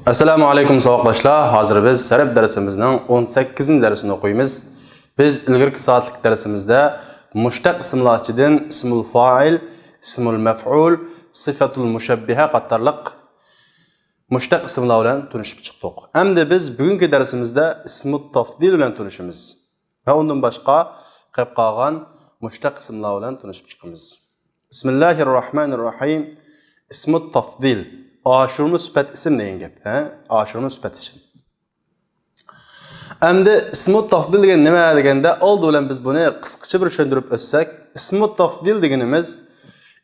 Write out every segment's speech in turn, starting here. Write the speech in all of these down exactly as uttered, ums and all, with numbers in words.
ئەسسالامۇ ئەلەيكۇم ساۋاقداشلار. ھازىر بىز سەرپ دەرسىمىزنىڭ ئون سەككىزىنچى دەرسىنى ئوقۇيمىز. بىز ئىلگىرىكى سائەتلىك دەرسىمىزدە مۇشتەق ئىسىملار ئىچىدىن ئىسمۇل فائىل، ئىسمۇل مەفئۇل، سىفەتۇل مۇشەببىھە قاتارلىق مۇشتەق ئىسىملار بىلەن تونۇشۇپ چىقتۇق. ئەمدى بىز بۈگۈنكى دەرسىمىزدە ئىسمۇت تەفدىل بىلەن تونۇشىمىز. ۋە ئۇندىن باشقا قېلىپ قالغان مۇشتەق ئىسىملار بىلەن تونۇشۇپ چىقىمىز. بىسمىللاھىررەھمانىررەھىم. ئىسمۇت تەفدىل. ئاشۇرما سۈپەت ئىسىم دېگەن گەپ. ھە؟ ئاشۇرما سۈپەت ئىسىم. ئەمدى ئىسمۇت تەفدىل دېگەن نېمە دېگەندە، ئالدى بىلەن بىز بۇنى قىسقىچە بىر چۈشەندۈرۈپ ئۆتسەك، ئىسمۇت تەفدىل دېگىنىمىز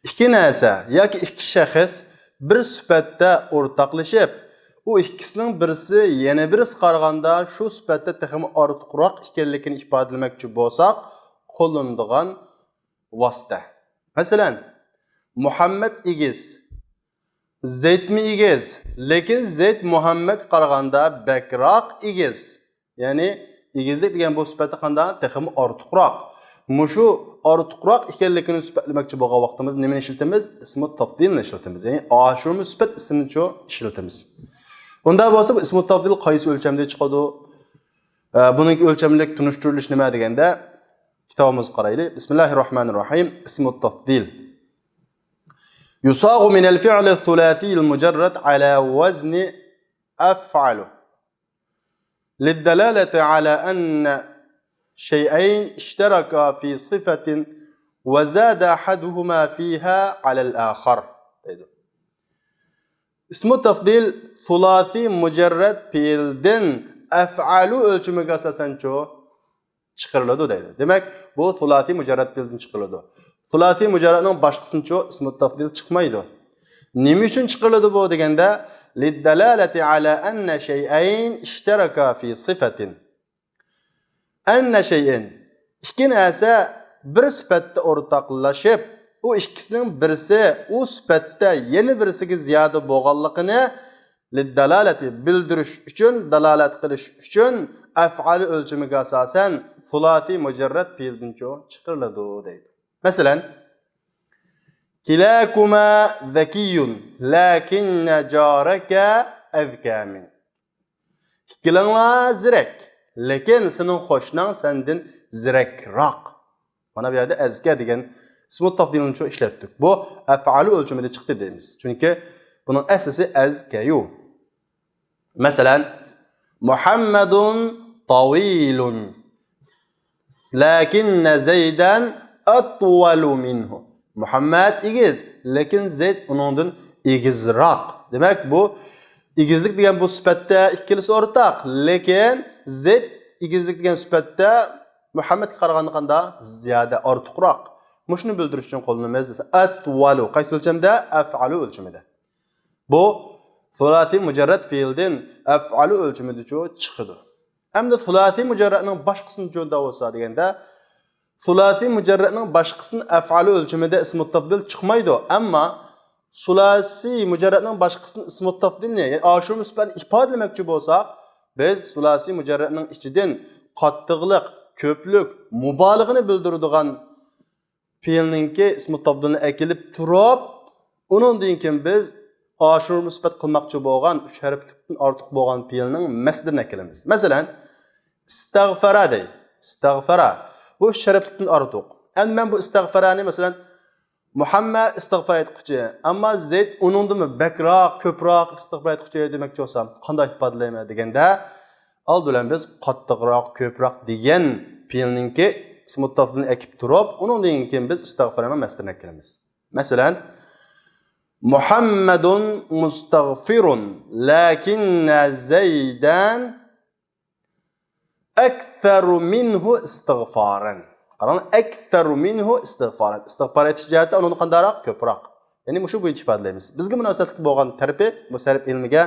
ئىككى نەرسە ياكى ئىككى شەخس بىر سۈپەتتە ئورتاقلىشىپ، ئۇ ئىككىسىنىڭ بىرسى يەنە بىرسىگە قارىغاندا شۇ سۈپەتتە تېخىمۇ ئارتۇقراق ئىكەنلىكىنى ئىپادىلىمەكچى بولساق قوللىنىدىغان ۋاسىتە. مەسىلەن، مۇھەممەد ئېگىز، زەيدمۇ ئېگىز، لېكىن زەيد مۇھەممەدكە قارىغاندا بەكراق ئېگىز. يەنى ئېگىزلىك دېگەن بۇ سۈپەتتە قانداق؟ تېخىمۇ ئارتۇقراق. مۇشۇ ئارتۇقراق ئىكەنلىكىنى سۈپەتلىمەكچى بولغان ۋاقتىمىزدا نېمىنى ئىشلىتىمىز؟ ئىسمۇت تەفدىلنى ئىشلىتىمىز. يەنى ئاشۇرما سۈپەت ئىسمىنىچۇ ئىشلىتىمىز. ئۇنداق بولسا بۇ ئىسمۇت تەفدىل قايسى ئۆلچەمدە چىقىدۇ؟ ئە، بۇنىڭكى ئۆلچەملىك تونۇشتۇرۇلۇش نېمە دېگەندە، كىتابىمىزغا قارايلى. بىسمىللاھىررەھمانىررەھىم. ئىسمۇت تەفدىل. يصاغ من الفعل الثلاثي المجرد على وزن أفعل للدلالة على أن شيئين اشتركا في صفة وزاد أحدهما فيها على الآخر دەيدۇ. ئىسمۇ تەفدىل سۇلاسىي مۇجەررەد پېئىلدىن ئەفئالۇ ئۆلچىمىگە ئاساسەنچۇ چىقىرىلىدۇ دەيدۇ. دېمەك، بۇ سۇلاسىي مۇجەررەد پېئىلدىن چىقىرىلىدۇ. سۇلاسىي مۇجەررەدنىڭ باشقىسىنچۇ ئىسمۇ تەفدىل چىقمايدۇ. نېمە ئۈچۈن چىقىرىلىدۇ بۇ دېگەندە، للدلالة على أن شيئين اشتركا في صفة. أن شيئين، ئىككى نەرسە بىر سۈپەتتە ئورتاقلىشىپ، ئۇ ئىككىسىنىڭ بىرسى ئۇ سۈپەتتە يەنە بىرسىگە زىيادە بولغانلىقىنى لىددالالەتى، بىلدۈرۈش ئۈچۈن، دالالەت قىلىش ئۈچۈن ئەفئالى ئۆلچىمىگە ئاساسەن سۇلاسىي مۇجەررەد پېئىلدىنچۇ چىقىرىلىدۇ دەيدۇ. مەسىلەن، كلاكما ذكي لكن جارك أذكى منك. ئىككىلىڭلار زېرەك، لېكىن سېنىڭ قوشناڭ سەندىن زېرەكراق. مانا بۇ يەردە ئەزكە دېگەن ئىسمۇ تەفدىلنى ئىشلەتتۇق. بۇ ئەفئالۇ ئۆلچىمىدە چىقتى دەيمىز. چۈنكى بۇنىڭ ئەسلىسى ئەزكەيۇ. مەسىلەن، محمد طويل لكن زيدا أطول منه. مۇھەممەد ئېگىز، لېكىن زەيد ئۇنىڭدىن ئېگىزراق. دېمەك، بۇ ئېگىزلىك دېگەن بۇ سۈپەتتە ئىككىلىسى ئورتاق، لېكىن زەيد ئېگىزلىك دېگەن سۈپەتتە مۇھەممەدكە قارىغاندا قانداق؟ زىيادە ئارتۇقراق. مۇشۇنى بىلدۈرۈش ئۈچۈن قوللىنىمىز. ئەتۋالۇ. قايسى ئۆلچەمدە؟ ئەفئالۇ ئۆلچىمىدە. بۇ سۇلاسىي مۇجەررەد پېئىلدىن ئەفئالۇ ئۆلچىمىدىچۇ چىقىدۇ. ئەمدى سۇلاسىي مۇجەررەدنىڭ باشقىسىنىچۇ بولسا دېگەندە، سۇلاسىي مۇجەررەدنىڭ باشقىسىنى ئەفئالۇ ئۆلچىمىدە ئىسمۇ تەفدىل چىقمايدۇ. ئەمما سۇلاسىي مۇجەررەدنىڭ باشقىسىنى ئىسمۇ تەفدىلنى، يەنى ئاشۇرما سۈپەتنى ئىپادىلىمەكچى بولساق، بىز سۇلاسىي مۇجەررەدنىڭ ئىچىدىن قاتتىقلىق، كۆپلۈك، مۇبالىغىنى بىلدۈرىدىغان پېئىلنىڭكى ئىسمۇ تەفدىلنى ئەكېلىپ تۇرۇپ، ئۇنىڭدىن كېيىن بىز ئاشۇرما سۈپەت قىلماقچى بولغان ئۈچ ھەرپلىكتىن ئارتۇق بولغان پېئىلنىڭ مەسدىرىنى ئەكېلىمىز. مەسىلەن، ئىستەغفەرە دەي. ئىستەغفەرە. بۇ ئۈچ ھەرپلىكتىن ئارتۇق. ئەمدى مەن بۇ ئىستەغفەرەنى، مەسىلەن، مۇھەممەد ئىستىغفار ئېيتقۇچى، ئەمما زەيد ئۇنىڭدىنمۇ بەكراق، كۆپرەك ئىستىغفار ئېيتقۇچى دېمەكچى بولسام، قانداق ئىپادىلەيمەن دېگەندە، ئالدى بىلەن بىز قاتتىقراق، كۆپرەك دېگەن پېئىلنىڭكى ئىسمۇ تەفدىلنى ئەكىپ تۇرۇپ، ئۇنىڭدىن كېيىن بىز ئىستىغفارنىڭ مەسدىرىنى ئەكىرىمىز. مەسىلەن، مۇھەممەدۇن مۇستەغفىرۇن، لەكىننە زەيدەن ئەكسەرۇ مىنھۇ ئىستىغفارەن. قاراڭ، ئەكسەرۇ مىنھۇ ئىستىغفارەن. ئىستىغفار ئېيتىش جەھەتتە ئۇنىڭدىن قانداقراق؟ كۆپرەك. يەنى مۇشۇ بويىچە ئىپادىلەيمىز. بىزگە مۇناسىۋەتلىك بولغان تەرىپى، بۇ سەرپ ئىلمىگە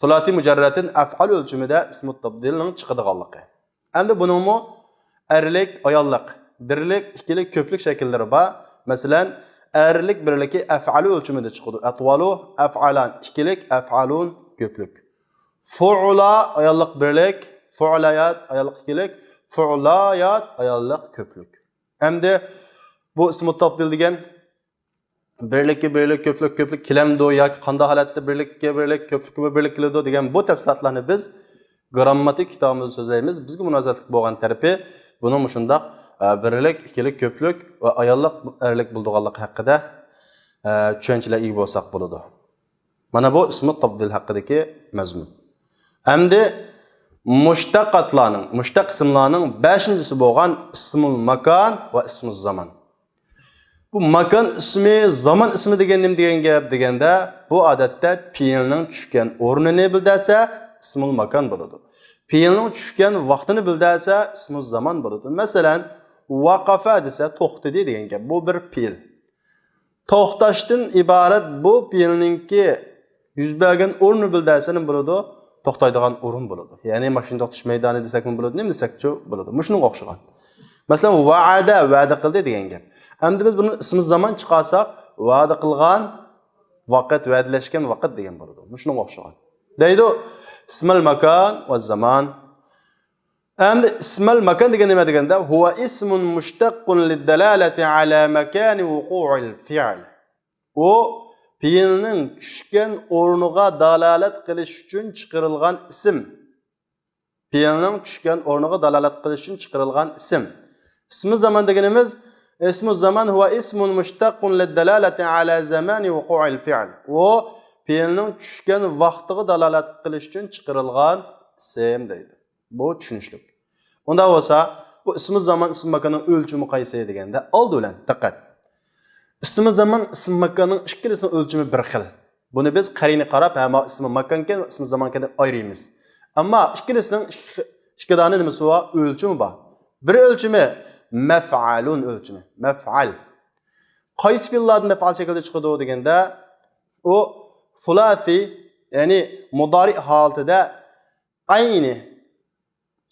سۇلاسىي مۇجەررەدتىن ئەفئال ئۆلچىمىدە ئىسمۇ تەفدىلنىڭ چىقىدىغانلىقى. ئەمدى بۇنىڭمۇ ئەرلىك، ئاياللىق، بىرلىك، ئىككىلىك، كۆپلۈك شەكىللىرى بار. مەسىلەن، ئەرلىك بىرلىكى ئەفئالۇ ئۆلچىمىدە چىقىدۇ. ئەتۋالۇ، ئەفئالان، ئىككىلىك، ئەفئالۇن، كۆپلۈك. فۇئلا، ئاياللىق بىرلىك، فۇئلايات، ئاياللىق ئىككىلىك، فۇئلايات، ئاياللىق كۆپلۈك. ئەمدى بۇ ئىسمۇ تەفدىل دېگەن بىرلىككە بىرلىك، كۆپلۈك كۆپلۈك كېلەمدۇ ياكى قانداق ھالەتتە بىرلىككە بىرلىك، كۆپلۈككىمۇ بىرلىك كېلىدۇ دېگەن بۇ تەپسىلاتلارنى بىز گرامماتىكا كىتابىمىزدا سۆزلەيمىز. بىزگە مۇناسىۋەتلىك بولغان تەرىپى بۇنىڭ مۇشۇنداق، ئە، بىرلىك، ئىككىلىك، كۆپلۈك ۋە ئاياللىق، ئەرلىك بولىدىغانلىقى ھەققىدە، ئە، چۈشەنچىلەر ئىگە بولساق بولىدۇ. مانا بۇ ئىسمۇ تەفزىل ھەققىدىكى مەزمۇن. ئەمدى مۇشتەقاتلارنىڭ، مۇشتەق ئىسىملارنىڭ بەشىنچىسى بولغان ئىسمۇل ماكان ۋە ئىسمۇز زامان. بۇ ماكان ئىسمى، زامان ئىسمى دېگەن نېمە دېگەن گەپ دېگەندە، بۇ ئادەتتە پېئىلنىڭ چۈشكەن ئورنىنى بىلدۈرسە، ئىسمۇل ماكان بولىدۇ. پېئىلنىڭ چۈشكەن ۋاقتىنى بىلدۈرسە، ئىسمۇز زامان بولىدۇ. مەسىلەن، ۋاقافە دېسە، توختىدى دېگەن گەپ. بۇ بىر پېئىل. توختاشتىن ئىبارەت بۇ پېئىلنىڭكى يۈز بەرگەن ئورنىنى بىلدۈرسە نېمە بولىدۇ؟ توختايدىغان ئورۇن بولىدۇ. يەنى ماشىنا توختىتىش مەيدانى دېسەكمۇ بولىدۇ، نېمە دېسەكچۇ بولىدۇ. مۇشۇنىڭغا ئوخشىغان. مەسىلەن، ۋەئەدە، ۋەدە قىلدى دېگەن گەپ. ئەمدى بىز بۇنى ئىسمى زامان چىقارساق، ۋەدە قىلغان ۋاقىت، ۋەدىلەشكەن ۋاقىت دېگەن بولىدۇ. مۇشۇنىڭغا ئوخشىغان. دەيدۇ، ئىسمەل ماكان ۋە زامان. ئەمدى ئىسمەل ماكان دېگەن نېمە دېگەندە، ھۇۋە ئىسمۇن مۇشتەققۇن لىددالالەتى ئالا ماكانى ۋۇقۇئىل فىئل. ئۇ پېئىلنىڭ چۈشكەن ئورنىغا دالالەت قىلىش ئۈچۈن چىقىرىلغان ئىسىم. پېئىلنىڭ چۈشكەن ئورنىغا دالالەت قىلىش ئۈچۈن چىقىرىلغان ئىسىم. ئىسمۇ زامان دېگىنىمىز، ئىسمۇ زامان ھۇۋە ئىسمۇن مۇشتەققۇن لىددالالەتى ئالا زامانى ۋۇقۇئىل فىئل. ئۇ پېئىلنىڭ چۈشكەن ۋاقتىغا دالالەت قىلىش ئۈچۈن چىقىرىلغان ئىسىم دەيدۇ. بۇ چۈشىنىشلىك. ئۇنداق بولسا، بۇ ئىسمى زامان، ئىسمى ماكاننىڭ ئۆلچىمى قايسى دېگەندە، ئالدى بىلەن دىققەت. ئىسمى زامان، ئىسمى ماكاننىڭ ئىككىلىسىنىڭ ئۆلچىمى بىر خىل. بۇنى بىز قەرىنە قاراپ، ھە، ما ئىسمى ماكانكەن، ئىسمى زامانكەن دەپ ئايرىيمىز. ئەمما ئىككىلىسىنىڭ ئىككى، ئىككى دانە نېمىسى بار؟ ئۆلچىمى بار. بىر ئۆلچىمى مەفئالۇن ئۆلچىمى. مەفئال. قايسى پېئىللاردىن مەفئال شەكلىدە چىقىدۇ دېگەندە، ئۇ سۇلاسى، يەنى مۇدارى ھالىتىدە ئەينى،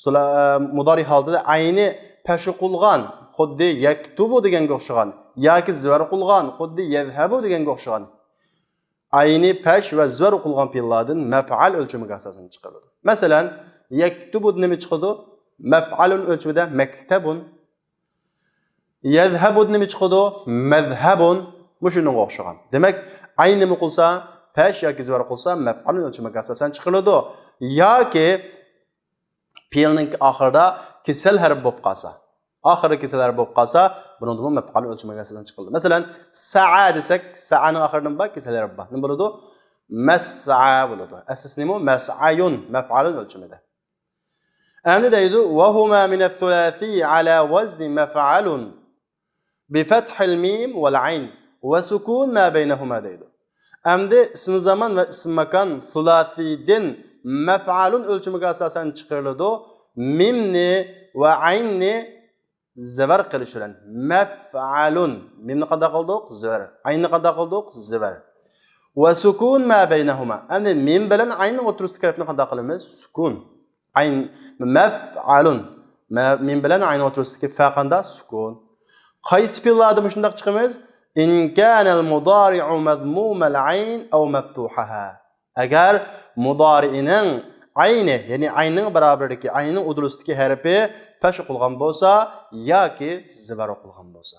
سۇلا-، مۇدارى ھالىتىدە ئەينى پەش قىلغان، خۇددى يەكتۇبۇ دېگەنگە ئوخشىغان، ياكى زىۋەر قىلغان، خۇددى يەزھەبۇ دېگەنگە ئوخشىغان. ئەينى پەش ۋە زىۋەر قىلغان پېئىللاردىن مەپئال ئۆلچىمىگە ئاساسەن چىقىرىلىدۇ. مەسىلەن، يەكتۇبۇدىن نېمە چىقىدۇ؟ مەپئالۇن ئۆلچىمىدە مەكتەبۇن. يەزھەبۇدىن نېمە چىقىدۇ؟ مەزھەبۇن. مۇشۇنىڭغا ئوخشىغان. دېمەك، ئەين نېمە قىلسا، پەش ياكى زىۋەر قىلسا، مەپئالۇن ئۆلچىمىگە ئاساسەن چىقىرىلىدۇ. ياكى پېئىلنىڭ ئاخىرىدا كېسەل ھەرپ بولۇپ قالسا، ئاخىرى كېسەل ھەرپ بولۇپ قالسا، بۇنىڭدىمۇ مەپئال ئۆلچىمىگە ئاساسەن چىقىرىلىدۇ. مەسىلەن، سەئە دېسەك، سەئەنىڭ ئاخىرىدا نېمە بار؟ كېسەل ھەرپ بار. نېمە بولىدۇ؟ مەسئە بولىدۇ. ئەسلىسى نېمە؟ مەسئەيۇن، مەپئالۇن ئۆلچىمىدە. ئەمدى دەيدۇ، وهما من الثلاثي على وزن مفعل بفتح الميم والعين وسكون ما بينهما دەيدۇ. ئەمدى ئىسمى زامان ۋە ئىسمى ماكان سۇلاسىدىن مەفئالۇن ئۆلچىمىگە ئاساسەن چىقىرىلىدۇ. مىمنى ۋە ئەيننى زىۋەر قىلىش بىلەن. مەفئالۇن. مىمنى قانداق قىلدۇق؟ زىۋەر. ئەيننى قانداق قىلدۇق؟ زىۋەر. ۋە سۇكۇن ما بەينەھۇما. ئەمدى مىم بىلەن ئەيننىڭ ئوتتۇرىسىدىكى ھەرپنى قانداق قىلىمىز؟ سۇكۇن. ئەين، مەفئالۇن. مە-، مىم بىلەن ئەيننىڭ ئوتتۇرىسىدىكى فە قاندا؟ سۇكۇن. قايسى پېئىللاردا مۇشۇنداق چىقىمىز؟ إن كان المضارع مضموم العين أو مفتوحها. ئەگەر مۇدارىئنىڭ ئەينى، يەنى ئەيننىڭ بارابىرىدىكى، ئەيننىڭ ئۇدۇلىسىدىكى ھەرپى پەش ئوقۇلغان بولسا ياكى زىۋەر ئوقۇلغان بولسا.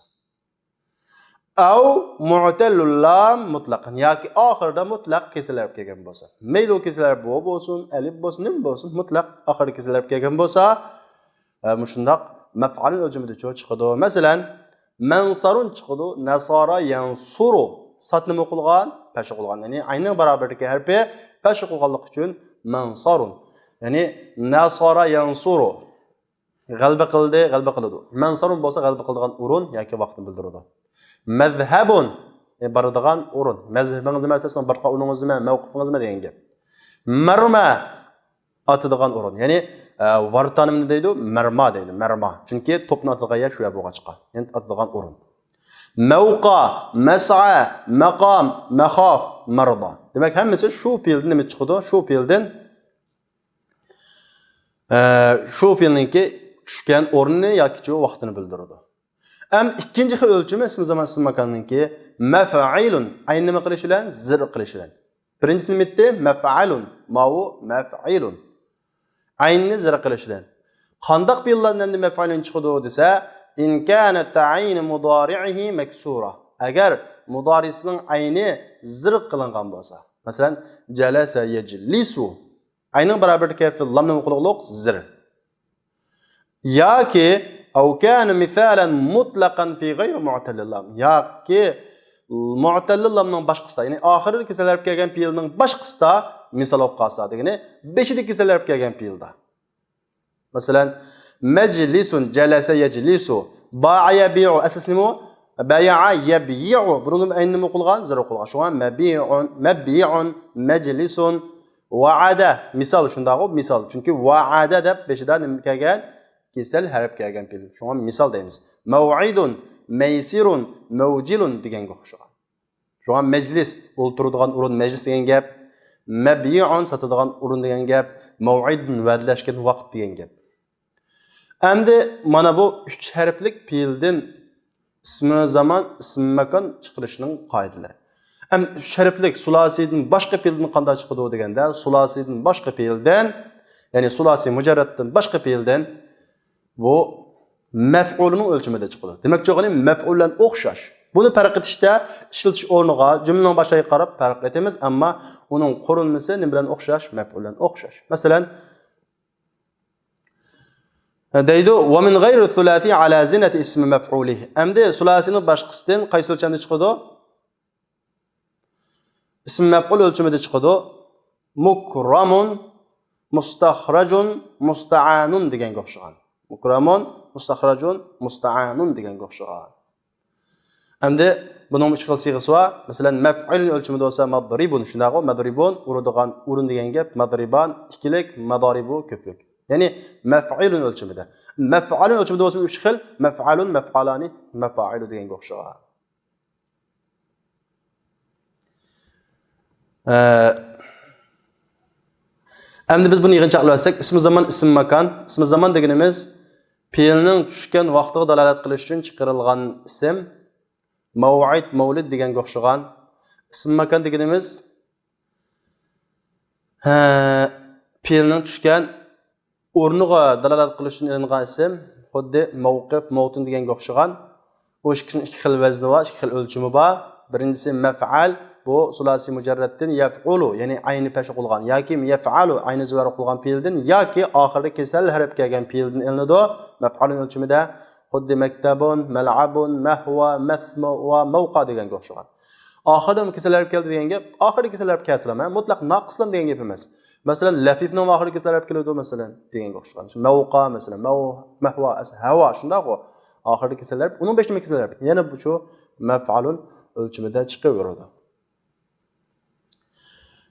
ئەۋ مۇئتەللۇل لام مۇتلەقەن، ياكى ئاخىرىدا مۇتلەق كېسەل ھەرپ كەلگەن بولسا. مەيلى ئۇ كېسەل ھەرپ ۋاۋ بولسۇن، ئەلىپ بولسۇن، نېمە بولسۇن، مۇتلەق ئاخىرىدا كېسەل ھەرپ كەلگەن بولسا، ئە، مۇشۇنداق مەپئالۇن ئۆلچىمىدە چىقىدۇ. مەسىلەن، مەنسارۇن چىقىدۇ، نەسارا يەنسۇرۇ. سات نېمە ئوقۇلغان؟ پەش ئوقۇلغان. يەنى ئەيننىڭ بارابىرىدىكى ھەرپى پەش ئوقۇلغانلىقى ئۈچۈن مەنسارۇن. يەنى نەسارا يەنسۇرۇ. غەلىبە قىلدى، غەلىبە قىلىدۇ. مەنسارۇن بولسا غەلىبە قىلىدىغان ئورۇن ياكى ۋاقىتنى بىلدۈرىدۇ. مەزھەبۇن، يەنى بارىدىغان ئورۇن. مەزھىبىڭىز نېمە؟ سىزنىڭ بارغان ئورنىڭىز نېمە؟ مەۋقىپىڭىز نېمە دېگەن گەپ. مەرمە، ئاتىدىغان ئورۇن. يەنى، ئە، ۋارتانىمنى دەيدۇ، مەرما دەيدۇ، مەرما. چۈنكى توپنى ئاتىدىغان يەر شۇ يەر بولغاچقا. يەنى ئاتىدىغان ئورۇن. مەۋقا، مەسئە، مەقام، مەخاف، مەردا. دېمەك، ھەممىسى شۇ پېئىلدىن نېمە چىقىدۇ؟ شۇ پېئىلدىن، ئە، شۇ پېئىلنىڭكى چۈشكەن ئورنىنى ياكى چۇ ۋاقتىنى بىلدۈرىدۇ. ئەم ئىككىنچى خىل ئۆلچىمى ئىسمى زامان، ئىسمى ماكاننىڭكى مەفئىلۇن. ئەين نېمە قىلىش بىلەن؟ زىر قىلىش بىلەن. بىرىنچىسى نېمە ئىدى؟ مەفئەلۇن. ماۋۇ مەفئىلۇن. ئەيننى زىر قىلىش بىلەن. قانداق پېئىللاردىن ئەمدى مەفئەلۇن چىقىدۇ دېسە، إن كانت عين مضارعه مكسورة. ئەگەر مۇدارىسىنىڭ ئەينى زىر قىلىنغان بولسا. مەسىلەن، جەلەسە يەجلىسۇ. ئەينىڭ بارابىرىدىكى ھەرپى لام نېمە قىلغۇلۇق؟ زىر. ياكى، ئەۋ كانە مىسالەن مۇتلەقەن فى غەيرى مۇئتەللىل لام. ياكى مۇئتەللىل لامنىڭ باشقىسىدا، يەنى ئاخىرىدا كېسەل ھەرپ كەلگەن پېئىلنىڭ باشقىسىدا مىسال بولۇپ قالسا دېگىنى، بېشىدا كېسەل ھەرپ كەلگەن پېئىلدا. مەسىلەن، مەجلىسۇن، جەلەسە يەجلىسۇ، بايە يەبىئۇ، ئەسلىسى نېمە ئۇ؟ بەيەئە يەبيىئۇ. بۇنىڭدىن ئەينى نېمە قىلغان؟ زىر قىلغان. شۇڭا مەبىئۇن، مەبيىئۇن، مەجلىسۇن، ۋەئەدە. مىسال شۇنداقغۇ، مىسال. چۈنكى ۋەئەدە دەپ بېشىدا نېمە كەلگەن؟ كېسەل ھەرپ كەلگەن پېئىل. شۇڭا مىسال دەيمىز. مەۋئىدۇن، مەيسىرۇن، مەۋجىلۇن دېگەنگە ئوخشىغان. شۇڭا مەجلىس، ئولتۇرىدىغان ئورۇن مەجلىس دېگەن گەپ. مەبيىئۇن، ساتىدىغان ئورۇن دېگەن گەپ. مەۋئىدۇن، ۋەدىلەشكەن ۋاقىت دېگەن گەپ. ئەمدى مانا بۇ ئۈچ ھەرپلىك پېئىلدىن ئىسمى زامان، ئىسمى ماكان چىقىرىشنىڭ قائىدىلىرى. ئەمدى ئۈچ ھەرپلىك سۇلاسىدىن باشقا پېئىلدىن قانداق چىقىدۇ دېگەندە، سۇلاسىدىن باشقا پېئىلدىن، يەنى سۇلاسى مۇجەررەتتىن باشقا پېئىلدىن بۇ مەفئۇلنىڭ ئۆلچىمىدە چىقىدۇ. دېمەكچى بولغىنى مەفئۇل بىلەن ئوخشاش. بۇنى پەرق ئېتىشتە ئىشلىتىش ئورنىغا، جۈملىنىڭ باشلىرىغا قاراپ پەرق ئېتىمىز، ئەمما ئۇنىڭ قۇرۇلمىسى نېمە بىلەن ئوخشاش؟ مەپئۇل بىلەن ئوخشاش. مەسىلەن، دەيدۇ، ۋە مىن غەيرى سۇلاسى ئالا زىننەتى ئىسمى مەفئۇلىھ. ئەمدى سۇلاسىنىڭ باشقىسىدىن قايسى ئۆلچەمدە چىقىدۇ؟ ئىسمى مەفئۇل ئۆلچىمىدە چىقىدۇ. مۇكرامۇن، مۇستەخرەجۇن، مۇستەئانۇن دېگەنگە ئوخشىغان. مۇكرامۇن، مۇستەخرەجۇن، مۇستەئانۇن دېگەنگە ئوخشىغان. ئەمدى بۇنىڭ ئۈچ خىل سىيغىسى بار. مەسىلەن، مەفئۇلۇن ئۆلچىمىدە بولسا مەضرىبۇن، شۇنداقغۇ؟ مەضرىبۇن، ئۇرىدىغان ئورۇن دېگەن گەپ، مەضرىبان، ئىككىلىك، مەضارىبۇ، كۆپلۈك. يەنى مەفئۇلۇن ئۆلچىمىدە. مەفئالۇن ئۆلچىمىدە بولسا ئۈچ خىل، مەفئالۇن، مەفئالانى، مەفائىلۇ دېگەنگە ئوخشىغان. ئە، ئەمدى بىز بۇنى يىغىنچاقلاۋەتسەك، ئىسمى زامان، ئىسمى ماكان. ئىسمى زامان دېگىنىمىز پېئىلنىڭ چۈشكەن ۋاقتىغا دالالەت قىلىش ئۈچۈن چىقىرىلغان ئىسىم. مەۋئىد، مەۋلىد دېگەنگە ئوخشىغان. ئىسمى ماكان دېگىنىمىز، ھە، پېئىلنىڭ چۈشكەن ئورنىغا دالالەت قىلىش ئۈچۈن ئېلىنغان ئىسىم، خۇددى مەۋقىپ، مەۋتۇن دېگەنگە ئوخشىغان. بۇ ئىككىسىنىڭ ئىككى خىل ۋەزنى بار، ئىككى خىل ئۆلچىمى بار. بىرىنچىسى مەفئەل، بۇ سۇلاسى مۇجەررەتتىن يەفئۇلۇ، يەنى ئەينى پەش قىلغان، ياكى يەفئالۇ، ئەينى زىۋەر قىلغان پېئىلدىن، ياكى ئاخىرىدا كېسەل ھەرپ كەلگەن پېئىلدىن ئېلىنىدۇ. مەفئەلۇن ئۆلچىمىدە خۇددى مەكتەبۇن، مەلئەبۇن، مەھۋا، مەسمۇ ۋە مەۋقا دېگەنگە ئوخشىغان. ئاخىرىدا كېسەل ھەرپ كەلدى دېگەن گەپ، ئاخىرىدا كېسەل ھەرپ كەلسىلا، مۇتلەق ناقىسلام دېگەن گەپ ئەمەس. مەسىلەن، لەفىفنىڭ ئاخىرىدا كېسەل ھەرپ كەلدى، مەسىلەن، دېگەنگە ئوخشىغان. مەۋقا، مەسىلەن، مەۋ-، مەھۋا، ئەس-، ھەۋا، شۇنداقغۇ؟ ئاخىرىدا كېسەل ھەرپ، ئۇنىڭ بېشىدا كېسەل ھەرپ. يەنە بۇ شۇ مەفئالۇن ئۆلچىمىدە چىقىۋېرىدۇ.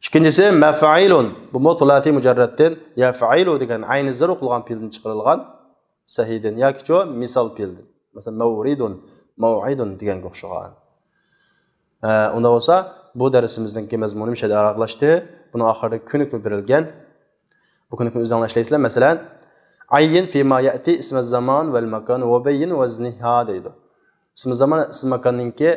ئىككىنچىسى مەفئىلۇن. بۇمۇ سۇلاسى مۇجەررەتتىن يەفئىلۇ دېگەن ئەينى زىر قىلغان پېئىلدىن چىقىرىلغان. سەھىدىن ياكى چۇ مىسال پېئىلدىن. مەسىلەن، مەۋرىدۇن، مەۋئىدۇن دېگەنگە ئوخشىغان. ئە، ئۇنداق بولسا، بۇ دەرسىمىزنىڭكى مەزمۇنى مۇشۇ يەردە ئاخىرلاشتى. بۇنىڭ ئاخىرىدا كۆنۈكمە بېرىلگەن. بۇ كۆنۈكمىنى ئۆزۈڭلار ئىشلەيسىلەر. مەسىلەن، ئەييىن فىما يەتى ئىسمە زامان ۋەل ماكان ۋە بەيين ۋە زىنھا دەيدۇ. ئىسمى زامان، ئىسمى ماكاننىڭكى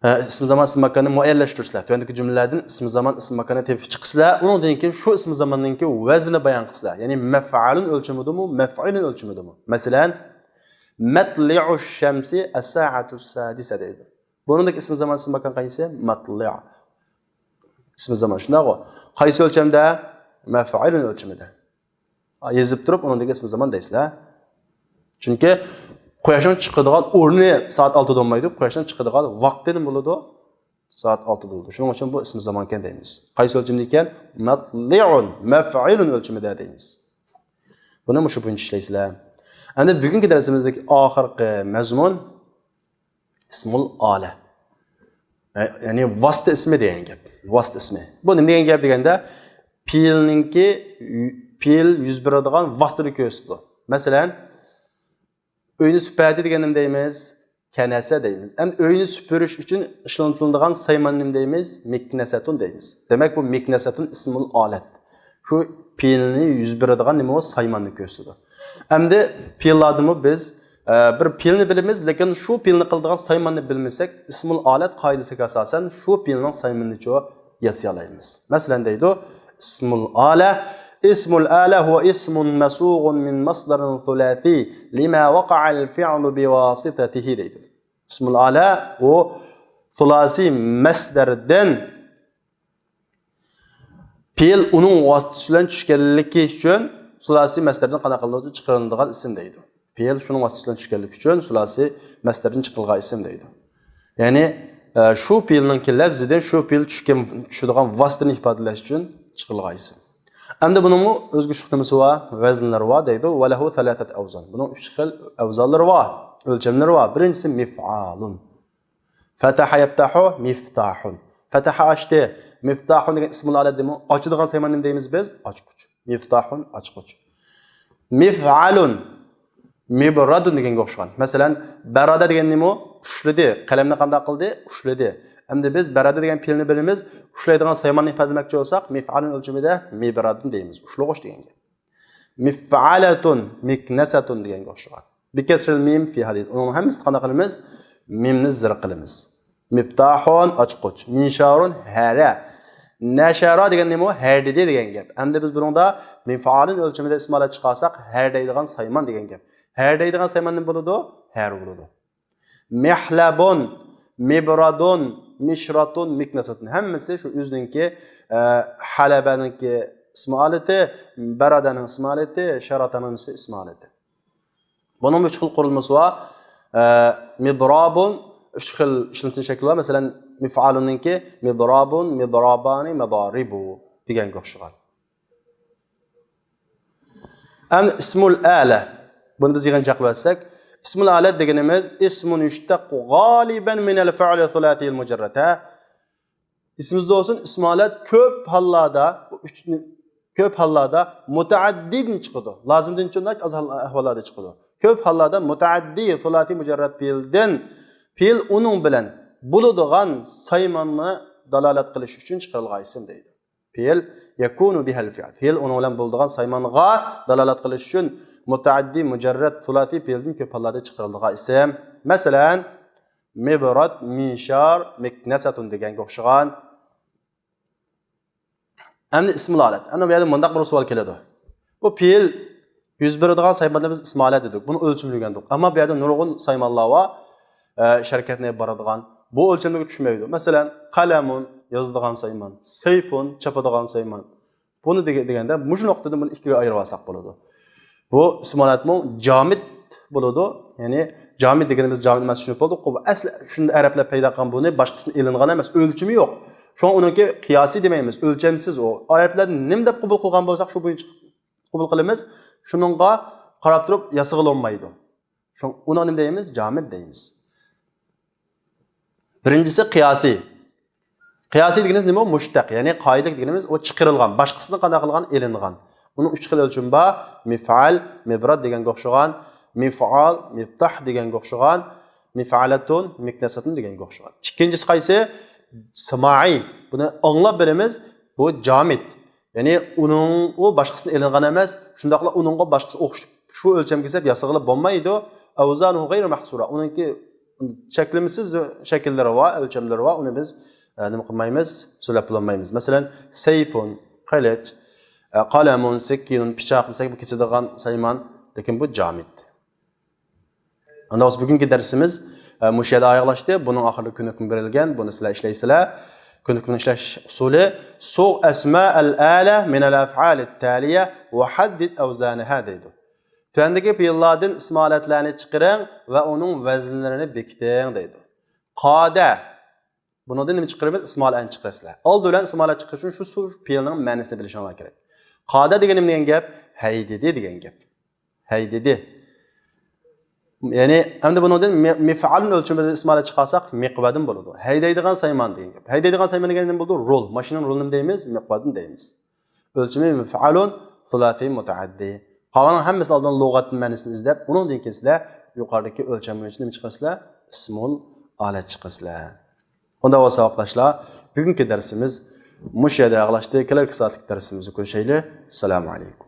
ھە، ئىسمى زامان، ئىسمى ماكاننى مۇئەييەنلەشتۈرسىلەر. تۆۋەندىكى جۈملىلەردىن ئىسمى زامان، ئىسمى ماكاننى تېپىپ چىقىسىلەر. ئۇنىڭدىن كېيىن شۇ ئىسمى زاماننىڭكى ۋەزنىنى بايان قىلىسىلەر. يەنى مەفئالۇن ئۆلچىمىدىمۇ، مەفئۇلۇن ئۆلچىمىدىمۇ؟ مەسىلەن، مەتلىئۇش شەمسى ئەسسائەتۇس سادىسە دەيدۇ. بۇنىڭدىكى ئىسمى زامان، ئىسمى ماكان قايسى؟ مەتلىئ. ئىسمى زامان شۇنداقغۇ؟ قايسى ئۆلچەمدە؟ مەفئۇلۇن ئۆلچىمىدە. يېزىپ تۇرۇپ، ئۇنىڭدىكى ئىسمى زامان دەيسىلەر. چۈنكى قۇياشنىڭ چىقىدىغان ئورنى سائەت ئالتىدا بولمايدۇ، قۇياشنىڭ چىقىدىغان ۋاقتى نېمە بولىدۇ؟ سائەت ئالتىدا بولىدۇ. شۇنىڭ ئۈچۈن بۇ ئىسمى زامانكەن دەيمىز. قايسى ئۆلچەمدە ئىكەن؟ مەتلىئۇن، مەفئۇلۇن ئۆلچىمىدە دەيمىز. بۇنى مۇشۇ بويىچە ئىشلەيسىلەر. ئەمدى بۈگۈنكى دەرسىمىزدىكى ئاخىرقى مەزمۇن ئىسمۇل ئالە. يەنى ۋاسىتە ئىسمى دېگەن گەپ. ۋاسىتە ئىسمى. بۇ نېمە دېگەن گەپ دېگەندە، پېئىلنىڭكى، پېئىل يۈز بېرىدىغان ۋاسىتىنى كۆرسىتىدۇ. مەسىلەن، ئۆينى سۈپەردى دېگەندە نېمە دەيمىز؟ كەنەسە دەيمىز. ئەمدى ئۆينى سۈپۈرۈش ئۈچۈن ئىشلىتىلىدىغان سايماننى نېمە دەيمىز؟ مىكنەسەتۇن دەيمىز. دېمەك، بۇ مىكنەسەتۇن ئىسمۇل ئالەت. شۇ پېئىلنى يۈز بېرىدىغان نېمە ئۇ؟ سايماننى كۆرسىتىدۇ. ئەمدى پېئىللاردىمۇ بىز، ئە، بىر پېئىلنى بىلىمىز، لېكىن شۇ پېئىلنى قىلىدىغان سايماننى بىلمىسەك، ئىسمۇل ئالەت قائىدىسىگە ئاساسەن شۇ پېئىلنىڭ سايمىنىچۇ ياسىيالايمىز. مەسىلەن دەيدۇ، ئىسمۇل ئالە، ئىسمۇل ئالە ھۇۋە ئىسمۇن مەسۇغۇن مىن مەسدەرىن سۇلاسى لىما ۋەقەئەل فىئلۇ بىۋاسىتەتىھى دەيدۇ. ئىسمۇل ئالە ئۇ سۇلاسىي مەسدەردىن پېئىل ئۇنىڭ ۋاسىتىسى بىلەن چۈشكەنلىكى ئۈچۈن سۇلاسىي مەسدەردىن قانداق قىلىنىدۇ؟ چىقىرىلىدىغان ئىسىم دەيدۇ. پېئىل شۇنىڭ ۋاسىتىسى بىلەن چۈشكەنلىكى ئۈچۈن سۇلاسىي مەسدەردىن چىقىرىلغان ئىسىم دەيدۇ. يەنى، ئە، شۇ پېئىلنىڭكى لەپزىدىن شۇ پېئىل چۈشكەن، چۈشىدىغان ۋاسىتىنى ئىپادىلەش ئۈچۈن چىقىرىلغان ئىسىم. ئەمدى بۇنىڭمۇ ئۆزگىچىلىك نېمىسى بار، ۋەزىنلىرى بار دەيدۇ. ۋەلەھۇ سەلاسەتۇ ئەۋزان. بۇنىڭ ئۈچ خىل ئەۋزانلىرى بار، ئۆلچەملىرى بار. بىرىنچىسى مىفئالۇن. فەتەھە يەفتەھۇ مىفتاھۇن. فەتەھە ئاچتى. مىفتاھۇن دېگەن ئىسمۇل ئالە دېمۇ؟ ئاچىدىغان سايمان نېمە دەيمىز بىز؟ ئاچقۇچ. مىفتاھۇن ئاچقۇچ. مىفئالۇن. مىبرادۇن دېگەنگە ئوخشىغان. مەسىلەن، بەرادە دېگەن نېمە؟ ئۇشلىدى. قەلەمنى قانداق قىلدى؟ ئۇشلىدى. ئەمدى بىز بەرادە دېگەن پېئىلنى بىلىمىز. ئۇشلايدىغان سايماننى ئىپادىلىمەكچى بولساق، مىفئالۇن ئۆلچىمىدە مىبرادۇن دەيمىز. ئۇشلىغۇچ دېگەن گەپ. مىفئالەتۇن، مىكنەسەتۇن دېگەنگە ئوخشىغان. بىكەسرىل مىم فىھا دەيدۇ. ئۇنىڭ ھەممىسىنى قانداق قىلىمىز؟ مىمنى زېر قىلىمىز. مىپتاھۇن ئاچقۇچ، مىنشارۇن ھەرە. نەشەرا دېگەن نېمە؟ ھەردىدى دېگەن گەپ. ئەمدى بىز بۇنىڭدا مىفئالۇن ئۆلچىمىدە ئىسمۇ ئالە چىقارساق، ھەردەيدىغان سايمان دېگەن گەپ. ھەردەيدىغان سايمان نېمە بولىدۇ؟ ھەر بولىدۇ. مىھلەبۇن، مىبرادۇن، مىشراتۇن، مىكنەسەتۇن. ھەممىسى شۇ ئۆزىنىڭكى، ئە، ھەلەبەنىڭكى ئىسمۇ ئالىتى، بەرادەنىڭ ئىسمۇ ئالىتى، شاراتانىڭ ئىسمۇ ئالىتى. بۇنىڭ ئۈچ خىل قۇرۇلمىسى بار. ئە، مىدرابۇن، ئۈچ خىل ئىشلىتىلىش شەكلى بار. مەسىلەن، مىفئالۇننىڭكى مىدرابۇن، مىدرابانى، مىدارىبۇ دېگەنگە ئوخشىغان. ئەمدى ئىسمۇل ئالە. بۇنى بىز يىغىنچاقلاپ ئۆتسەك، ئىسمۇل ئالە دېگىنىمىز ئىسمۇن يۇشتەققۇ غالىبەن مىنەل فىئلى سۇلاسىيىل مۇجەررەد. ھە؟ ئېسىمىزدە بولسۇن، ئىسمۇل ئالە كۆپ ھاللاردا، بۇ ئۈچ، كۆپ ھاللاردا مۇتەئەددىدىن چىقىدۇ. لازىمدىن چوڭ ئاز ھال-، ئەھۋاللاردا چىقىدۇ. كۆپ ھاللاردا مۇتەئەددى سۇلاسىي مۇجەررەد پېئىلدىن، پېئىل ئۇنىڭ بىلەن بولىدىغان سايماننى دالالەت قىلىش ئۈچۈن چىقىرىلغان ئىسىم دەيدۇ. پېئىل يەكۇنۇ بىھەل فىئل. پېئىل ئۇنىڭ بىلەن بولىدىغان سايمانغا دالالەت قىلىش ئۈچۈن مۇتەئەددى مۇجەررەد سۇلاسىي پېئىلدىن كۆپ ھاللاردا چىقىرىلىدىغان ئىسىم. مەسىلەن، مىبراد، مىنشار، مىكنەسەتۇن دېگەنگە ئوخشىغان. ئەمدى ئىسمۇل ئالەت. ئەنە بۇ يەردە مۇنداق بىر سوئال كېلىدۇ. بۇ پېئىل يۈز بېرىدىغان سايماننى بىز ئىسمۇل ئالەت دېدۇق. بۇنى ئۆلچىمىنى ئۆگەندۇق. ئەمما بۇ يەردە نۇرغۇن سايمانلار بار، ئە، شەرىكەتنى بارىدىغان. بۇ ئۆلچەملىككە چۈشمەيدۇ. مەسىلەن، قەلەمۇن، يازىدىغان سايمان. سەيفۇن، چاپىدىغان سايمان. بۇنى دېگە-، دېگەندە، مۇشۇ نۇقتىدىن بۇنى ئىككىگە ئايرىۋالساق بولىدۇ. بۇ ئىسمۇل ئالەتمۇ جامىد بولىدۇ. يەنى جامىد دېگىنىمىز جامىد ئەمەس، چۈشىنىپ بولدۇق. بۇ ئەسلى شۇنداق ئەرەبلەر پەيدا قىلغان بۇنى، باشقىسىدىن ئېلىنغان ئەمەس، ئۆلچىمى يوق. شۇڭا ئۇنىڭكى قىياسى دېمەيمىز، ئۆلچەمسىز ئۇ. ئەرەبلەر نېمە دەپ قوبۇل قىلغان بولساق، شۇ بويىچە قوبۇل قىلىمىز. شۇنىڭغا قاراپ تۇرۇپ ياسىغىلى بولمايدۇ. شۇڭا ئۇنىڭغا نېمە دەيمىز؟ جامىد دەيمىز. بىرىنچىسى قىياسىي. قىياسىي دېگىنىمىز نېمە؟ مۇشتەق، يەنى قائىدىلىك دېگىنىمىز ئۇ چىقىرىلغان، باشقىسىدىن قانداق قىلغان؟ ئېلىنغان. ئۇنىڭ ئۈچ خىل ئۆلچىمى بار. مىفئال، مىبراد دېگەنگە ئوخشىغان، مىفئال، مىفتاھ دېگەنگە ئوخشىغان، مىفئالەتۇن، مىكنەسەتۇن دېگەنگە ئوخشىغان. ئىككىنچىسى قايسى؟ سىمائىي. بۇنى ئاڭلاپ بىلىمىز، بۇ جامىد. يەنى ئۇنىڭ، ئۇ باشقىسىدىن ئېلىنغان ئەمەس، شۇنداقلا ئۇنىڭغا باشقىسى ئوخشىتىپ شۇ ئۆلچەمگە سەپ ياسىغىلى بولمايدۇ. ئەۋزانۇھۇ غەيرۇ مەھسۇرا. ئۇنىڭكى چەكلىمىسىز شەكىللىرى بار، ئۆلچەملىرى بار. ئۇنى بىز، ئە، نېمە قىلمايمىز؟ سۆزلەپ بولالمايمىز. مەسىلەن، سەيفۇن، قىلىچ، ئە، قەلەمۇن، سەككىنۇن، پىچاق دېسەك، بۇ كېسىدىغان سايمان، لېكىن بۇ جامىد. ئاندىن بولسا بۈگۈنكى دەرسىمىز، ئە، مۇشۇ يەردە ئاياغلاشتى. بۇنىڭ ئاخىرىدا كۆنۈكمە بېرىلگەن. بۇنى سىلەر ئىشلەيسىلەر. كۆنۈكمىنى ئىشلەش ئۇسۇلى، سۇغ ئەسمائەل ئالە مىنەل ئەفئالىت تالىيە ۋە ھەددىد ئەۋزانىھا دەيدۇ. تۆۋەندىكى پېئىللاردىن ئىسمۇل ئالەتلەرنى چىقىرىڭ ۋە ئۇنىڭ ۋەزىنلىرىنى بېكىتىڭ دەيدۇ. قادە. بۇنىڭدىن نېمە چىقىرىمىز؟ ئىسمۇل ئالەتنى چىقىرىسىلەر. ئالدى بىلەن ئىسمۇل ئالەت چىقىرىش ئۈچۈن شۇ، شۇ پېئىلنىڭ مەنىسىنى بىلىشىڭلار كېرەك. قادە دېگىنىم دېگەن گەپ، ھەيدىدى دېگەن گەپ. ھەيدىدى. يەنى، ئەمدى بۇنىڭدىن مى-، مىفئالۇن ئۆلچىمىدە ئىسمۇل ئالەت چىقارساق، مىقۋەدۇن بولىدۇ. ھەيدەيدىغان سايمان دېگەن گەپ. ھەيدەيدىغان سايمان دېگەن نېمە بولىدۇ؟ رول. ماشىنىنىڭ رولىنى نېمە دەيمىز؟ مىقۋەدۇن دەيمىز. ئۆلچىمى مىفئالۇن سۇلاسىي مۇتەئەددى. قالغان ھەممىسى ئالدىن لۇغەتتىن مەنىسىنى ئىزدەپ، ئۇنىڭدىن كېيىن سىلەر يۇقىرىدىكى ئۆلچەم بويىچە نېمە چىقىرىسىلەر؟ ئىسمۇل ئالەت چىقىرىسىلەر. ئۇنداق بولسا، ساۋاقداشلار، بۈگۈنكى دەرسىمىز مۇشۇ يەردە ئاياغلاشتى. كېلەركى سائەتلىك دەرسىمىزدە كۆرۈشەيلى. ئەسسالامۇ ئەلەيكۇم.